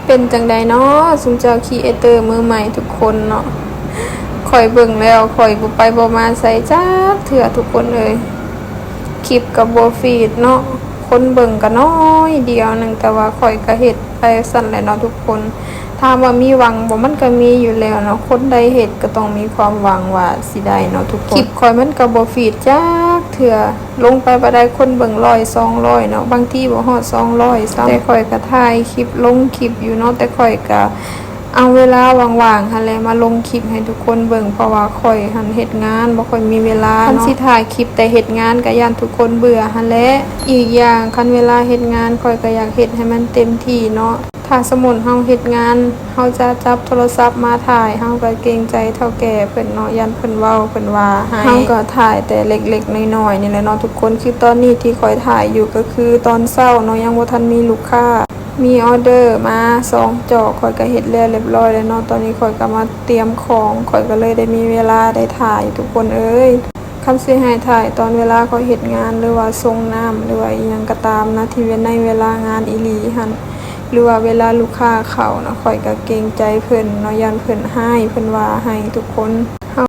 ເປັນຈັ່ງໃດເນາະ ຊຸມເຈົ້າຄຣີເອເຕີມືໃໝ່ທຸກຄົນເນາະ? ຂ້ອຍເບິ່ງແລ້ວ ຂ້ອຍບໍ່ໄປບໍ່ມາໃສຈັກເທື່ອທຸກຄົນເອີຍ. ຄລິບກໍບໍ່ຟີດເນາະ ຄົນເບິ່ງກໍນ້ອຍດຽວໜຶ່ງ ແຕ່ວ່າຂ້ອຍກໍເຮັດໄປຊັ້ນແຫຼະເນາະທຸກຄົນ. ຖາມວ່າມີຫວັງບໍ່? ມັນກໍມີຢູ່ແລ້ວເນາະ ຄົນໃດເຮັດກໍຕ້ອງມີຄວາມຫວັງວ່າຊິໄດ້ເນາະທຸກຄົນ. ຄລິບຂ້ອຍມັນກໍບໍ່ຟີດຈັກເທື່ອ. ລົງໄປບໍ່ໄດ້ ຄົນເບິ່ງຮ້ອຍສອງຮ້ອຍເນາະ ບາງທີບໍ່ຮອດສອງຮ້ອຍຊ້ຳ. ແຕ່ຂ້ອຍກໍຖ່າຍຄລິບລົງຄລິບຢູ່ເນາະ ແຕ່ຂ້ອຍກໍເອົາເວລາວ່າງໆຫັ້ນແຫຼະມາລົງຄລິບໃຫ້ທຸກຄົນເບິ່ງ ເພາະວ່າຂ້ອຍຫັ້ນເຮັດງານ ບໍ່ຄ່ອຍມີເວລາເນາະ. ຄັນຊິຖ່າຍຄລິບແຕ່ເຮັດງານກໍຢ້ານທຸກຄົນເບື່ອຫັ້ນແຫຼະ. ອີກຢ່າງຄັນເວລາເຮັດງານ ຂ້ອຍກໍຢາກເຮັດໃຫ້ມັນເຕັມທີ່ເນາະ. ຖ້າສົມມຸດເຮົາເຮັດງານ ເຮົາຈະຈັບໂທລະສັບມາຖ່າຍ ເຮົາກໍເກງໃຈເຖົ້າແກ່ເພິ່ນເນາະ ຢ້ານເພິ່ນເວົ້າເພິ່ນວ່າໃຫ້. ເຮົາກໍຖ່າຍແຕ່ເລັກໆນ້ອຍໆນີ້ແຫຼະເນາະທຸກຄົນ. ຄືຕອນນີ້ທີ່ຂ້ອຍຖ່າຍຢູ່ກໍຄືຕອນເຊົ້າເນາະ ຍັງບໍ່ທັນມີລູກຄ້າ. ມີອໍເດີມາສອງຈອກ ຂ້ອຍກໍເຮັດແລ້ວລຽບຮ້ອຍແລ້ວເນາະ. ຕອນນີ້ຂ້ອຍກໍມາຕຽມຂອງ ຂ້ອຍກໍເລີຍໄດ້ມີເວລາໄດ້ຖ່າຍທຸກຄົນເອີຍ. ຄັນຊິໃຫ້ຖ່າຍຕອນເວລາຂ້ອຍເຮັດງານ ຫຼືວ່າສົ່ງນ້ຳ ຫຼືວ່າອີ່ຫຍັງກໍຕາມນະ ທີ່ໃນເວລາງານອີ່ຫຼີຫັ້ນ ຫຼືວ່າເວລາລູກຄ້າເຂົ້ານະ ຂ້ອຍກໍເກງໃຈເພິ່ນເນາະ ຢ້ານເພິ່ນຮ້າຍ ເພິ່ນວ່າໃຫ້ທຸກຄົນ.